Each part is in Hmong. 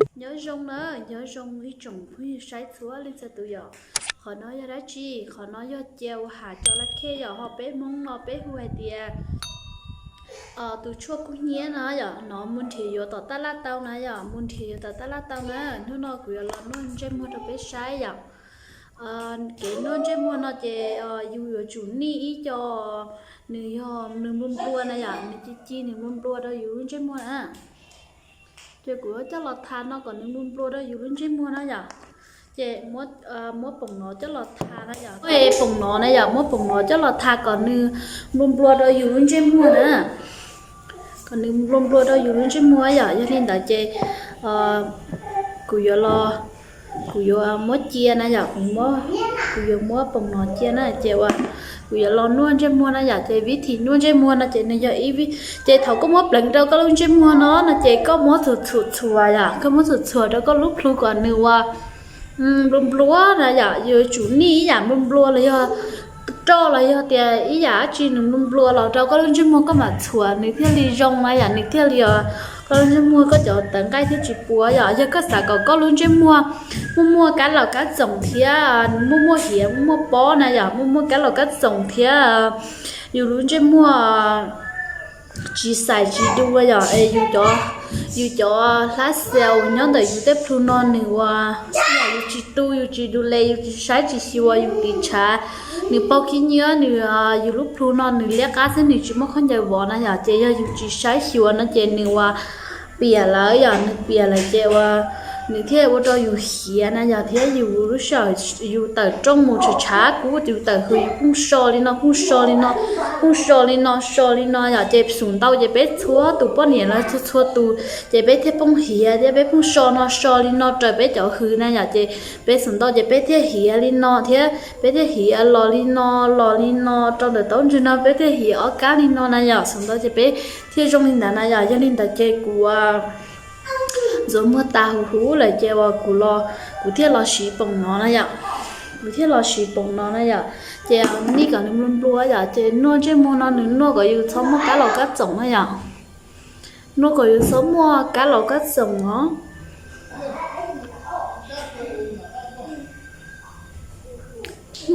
Nyob zoo na, nyob zoo ib tsoom phooj ywg saib txhua leej txhua tus yom. Qhov no yog dab tsi? Qhov no yog cia ua hav cov laj khej yom, ho peb Hmoob no peb hu hais tias tus tshuaj kub hnyiab no yom, no mus nrhiav yuav tom taj laj tau na yom, mus nrhiav yuav tom taj laj tau na. Hnub no kuv yuav los noj ntsej muag rau peb saib yom. Kev noj ntsej muag no ces yus yuav tsum nij ib co, nws yog nws nplua nplua na yom, nws ci ci nws nplua nplua rau yus lub ntsej muag na. Ces kuv coj los tha no kom nws nplua nplua rau yus lub ntsej muag na yom. Ces muab poom no coj los tha na yom, muab poom no na yom, muab poom no coj los tha kom nws nplua nplua rau yus lub ntsej muag na. Kom nws nplua nplua rau yus lub ntsej muag yom. Yog li ntawd ces kuv yuav los, kuv yuav muab cia na yom, kuv yuav muab poom no cia na ces uas kuv yuav los noj ntsej muag na yom. Ces vib thim noj ntsej muag no ces nws yog ib vib, ces thaum koj muab pleev rau koj lub ntsej muag no no ces koj muab txhuam txhuam txhuam yom, koj muab txhuam txhuam rau koj lub plhu kom nws uas nplua nplua na yom. Yuav tsum nij ib yam nplua nplua los yog roj los yog tias ib yam dab tsi nws nplua nplua los rau koj lub ntsej muag koj mam txhuam nws thiaj li zoo na yom, nws thiaj li, koj lub ntsej muag koj cov tawv nqaij thiaj tsis puas yom. Yog koj xav kom koj lub ntsej muag muaj muaj kab laus kab txoom thiab nws muaj muaj hiav muaj muaj pob na yom, muaj muaj kab laus kab txoom thiab yus lub ntsej muag tsis xais tsis du yom, es yus cov, yus cov hlab xaus nyob ntawm yus tej plhu no nws ua, yus tsis tu yus tsis du le, yus tsis saib tsis xyuas yus tiv tshav, nws paug khib nyiab nws, yus lub plhu no nws liab qab xwb nws tsis muaj khaub ncaws vov na yom. Ces yog yus tsis saib xyuas no ces nws ua piam lawm yom, nws piam lawm ces ua nws thiaj ua rau yus hiav na yom, thiab yus lub sij hawm yus tawm rooj mus tshav tshav kub yus tawm hws yus phooj so li no phooj so li no, phooj so li no so li no yom. Ces xum ntau ces peb txhua tus poj niam los txhua txhua tus ces peb thiaj phooj hiav thiab peb phooj so no so li no raws peb cov hws na yom. Ces peb xum ntau ces peb thiaj hiav li no thiab peb thiaj hiav los li no, los li no rau ntawm taub ntswg no peb thiaj hiav ob kab li no na yom. Xum ntau ces peb thiaj zoo li ntawd na yom. Yog li ntawd ces kuv ntxuav muag tas huv huv lawm ces uas kuv los, kuv thiaj los siv poom no na yom. Kuv thiaj los siv poom no na yom. Ces nij kom nws nplua nplua yom, ces noj ntsej muag no nws noj kom yus txhob muaj kab laus kab txoom na yom. Noj kom yus txhob muaj kab laus kab txoom os.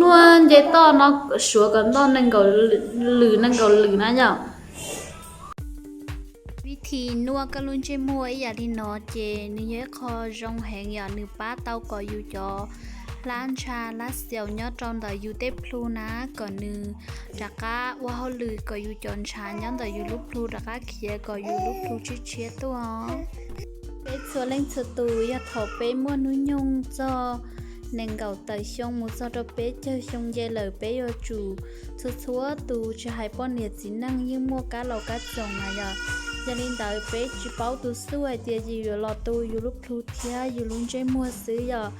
Noj nce toj no suav kom ntoj nees nkaum lwm nees nkaum lwm na yom. Vib thim noj koj lub ntsej muag ib yam li no ces nws yog ib qho zoo heev yom, nws pab tau kom yus cov hlab ntsha hlab xyaum nyob rau ntawm yus tej plhu na, kom nws rov qab ua hauj lwm kom yus cov ntshav nyob ntawm yus lub plhu rov qab khiav kom yus lub plhu tshiab tshiab tuaj. Peb txhua leej txhua tus yog thaum peb muaj hnub nyoog txog nees nkaum tawm xyoo mus txog rau peb caug xyoo nce lawm peb yuav tsum txhua txhua tus tsis hais poj niam txiv neej yeej muaj kab laus kab txoom na yom. Yog li ntawd peb tsis paub tus xuj hais tias yus yuav los tu yus lub plhu thiab yus lub ntsej muag xwb yom.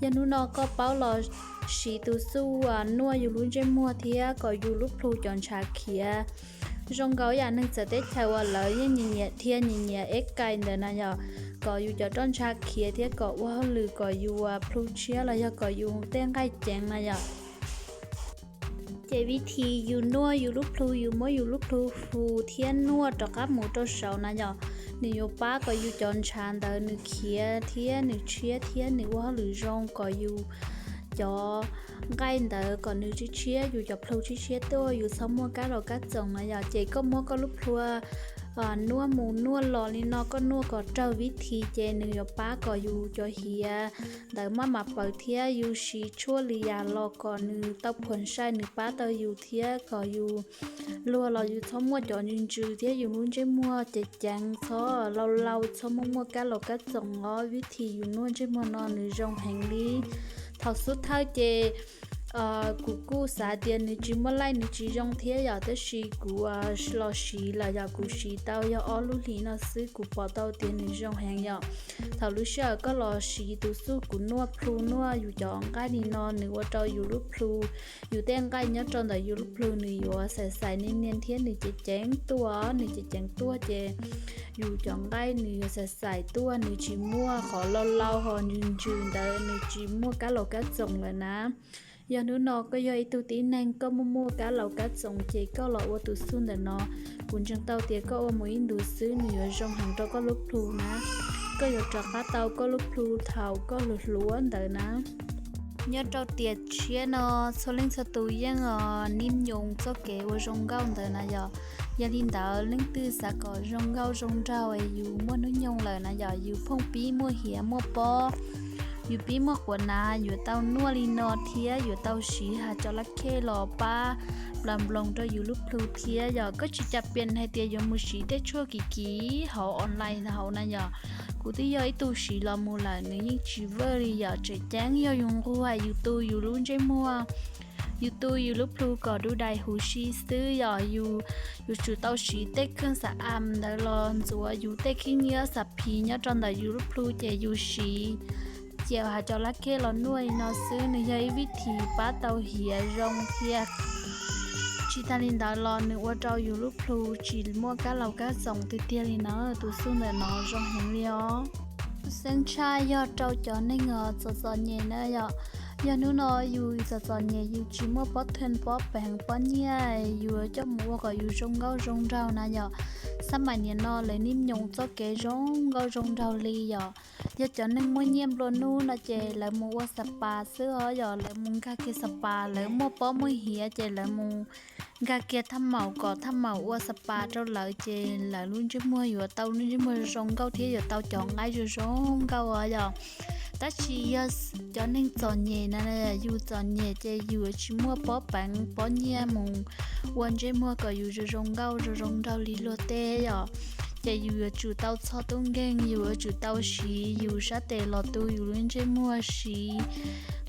Yog hnub no koj paub los siv tus xuj noj yus lub ntsej muag thiab kom yus lub plhu cov ntshav khiav. Zoo nkaus yam neeg txawv teb chaws uas lawv yeej nyiam nyiam dhia nyiam nyiam eb kai ntawd na yom, kom yus cov roj ntsha khiav thiab kom ua hauj lwm kom yus plhu tshiab los yog kom yus tej nqaij ceev na yom. Ces vib thim yus noj yus lub plhu, yus muab yus lub plhu hu thiab noj rov qab mus rau saud na yom, nws yuav pab kom yus cov ntshav ntawd nws khiav thiab nws tshiab thiab nws ua hauj lwm zoo kom yus cov nqaij ntawd kom nws tshiab tshiab, yus cov plhu tshiab tshiab tuaj, yus txhob muaj kab laus kab txoom na yom. Ces koj muab koj lub plhu noj mus noj los li no, koj noj kom raug vib thim ces nws yuav pab kom yus cov hiav ntawd maj mam paws thiab yus siv tshuaj li yam los kom nws tau phuam sai nws pab tau yus thiab kom yus luag los yus txhob muaj cov ntsws ntsws thiab yus lub ntsej muag ceev ceev, txhob lau lau, txhob muaj muaj kab laus kab txoom os. Vib thim yus noj ntsej muag no nws zoo heev li. Thaum xub thawj ces kuv kuj xav tias nws tsis muaj laij nws tsis zoo thiab yom, tab sis kuv los siv lawm yom, kuv siv tau yog ob lub hlis no xwb kuv pom tau tias nws zoo heev yom. Thaum lub sij hawm koj los siv tus xuj kuv noj plhu noj yus cov nqaij li no nws ua rau yus lub plhu, yus tej nqaij nyob rau ntawm yus lub plhu nws yuav xaim xaim niaj niaj thiab nws ceev ceev tuaj, nws ceev ceev tuaj ces yus cov nqaij nws yuav xaim xaim tuaj, nws tsis muaj qhov lau lau ho ntsws ntsws ntawd, nws tsis muaj kab laus kab txoom lawm na. Yog hnub no koj yog ib tug tib neeg koj muaj muaj kab laus kab txoom ces koj los ua tus xuj ntawm no, kuv ntseeg tau tias koj ua mus ib ntus xwb nws yuav zoo heev rau koj lub plhu na. koj yuav rov qab tau koj lub plhu thaum koj hluas hluas ntawd na. Nyob rau tiam tshiab no, txhua leej txhua tus yeej nim nyoog txoj kev ua zoo nkauj ntawd na yom. Yog li ntawd, leej twg xav kom zoo nkauj zoo nraug es yus muaj hnub nyoog lawm na yom, yus phooj pib muaj hiav muaj pob, yus pib muaj quav nav, yuav tau noj li no thiab yuav tau siv hav cov lab khej los pab nplas nploos rau yus lub plhu thiab yom. Koj tsis cas piam hais tias yuav mus siv tej tshuaj kim kim hauv online hauv na yom. Kuv twb yog ib tug siv los mus lawm, nws yeej tsis vaj li yom. Tseem ceeb yog yus nquag hais yus tu yus lub ntsej muag, yus tu yus lub plhu kom du dais huv si xwb yom. Yus yuav tsum tau siv tej kheej xam am ntawd los ntxuav yus tej khib nyiab xam phiv nyob rau ntawm yus lub plhu ces yus siv cia hav cov lab khej los noj li no xwb, nws yog ib vij this pab tau hiav zoo thiab. Tsis tas li ntawd los nws ua rau yus lub plhu tsis muaj kab laus kab xoom tiag tiag li na. Tus xuj ntawm no zoo heev li os. Xeeb tshaj yog rau cov neeg txom txom nyem na yom. Yog hnub no yus txom txom nyem, yus tsis muaj pob thej pob peev pob nyiaj yus coj mus ua kom yus zoo nkauj zoo nraug na yom. Xab maim niam no lawv nim nyoog txoj kev zoo nkauj zoo nraug li yom. Yog cov neeg muaj nyiaj nplua nuj no ces lawv mus ua spa xwb os yom. Lawv mus nkag kiag spa, lawv muaj pob muaj hiav ces lawv mus nkag kiag thaj maum kom thaj maum ua spa rau lawv ces lawv lub ntsej muag yuav tau lub ntsej muag zoo nkauj thiab yuav tau cov nqaij zoo zoo nkauj os yom. Tab sis yog cov neeg txom nyem na, yus txom nyem ces yus tsis muaj pob peev pob nyiaj mus ua ntsej muag kom yus zoo zoo nkauj zoo zoo nraug li luag tej yom. Ces yus yuav tsum tau txhob tub nkeeg, yus yuav tsum tau siv yus sab tes los tu yus lub ntsej muag, siv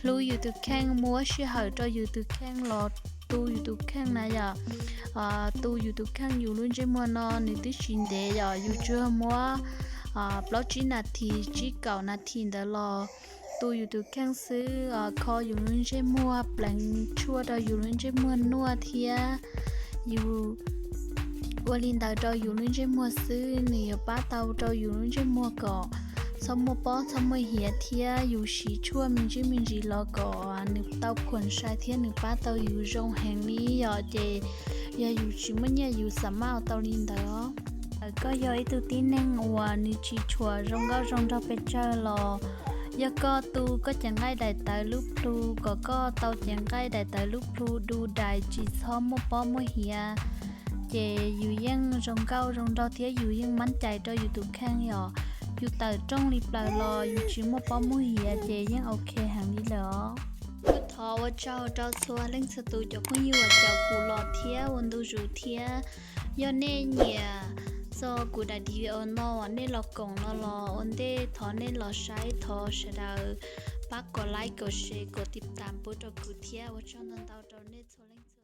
hlub yus tus kheej, muab sij hawm rau yus tus kheej los tu yus tus kheej na yom. Tu yus tus kheej, yus lub ntsej muag no nws twb tsis ntev yom, yus tsuas muab plaub tsib nas this, tsib kaum nas this ntawd los tu yus tus kheej xwb. Kho yus lub ntsej muag, pleev tshuaj rau yus lub ntsej muag noj thiab yus ua li ntawd rau yus lub ntsej muag xwb, nws yuav pab tau rau yus lub ntsej muag kom txhob muaj pob txhob muaj hiav thiab yus siv tshuaj me ntsis me ntsis los kom nws tau khuam sai thiab nws pab tau yus zoo heev li yom. Ces yog yus tsis muaj nyiaj yus xam maj ua tau li ntawd. Txawm koj yog ib tug tib neeg uas nws tsis tshua zoo nkauj zoo nraug pes tsawg los yog koj tu koj cev nqaij daim tawv lub plhu kom koj tau cev nqaij daim tawv lub plhu du dais tsis txhob muaj pob muaj hiav, ces yus yeej zoo nkauj zoo nraug thiab yus yeej mab cais rau yus tus kheej yom. Yus tawm rooj li plaws los yus tsis muaj pob muaj hiav ces yeej ok heev li lawm os. Kuv thov ua tsaug rau txhua leej txhua tus cov phooj ywg uas caum kuv los thiab ua ntu zus thiab. Yog nej nyiam txog kuv daim video no uas nej los koom no los ua ntej thov nej los saib thov sawv daws pab kom like kom share kom tiv tam pub rau kuv thiab. Ua tsaug ntau ntau rau nej txhua leej txhua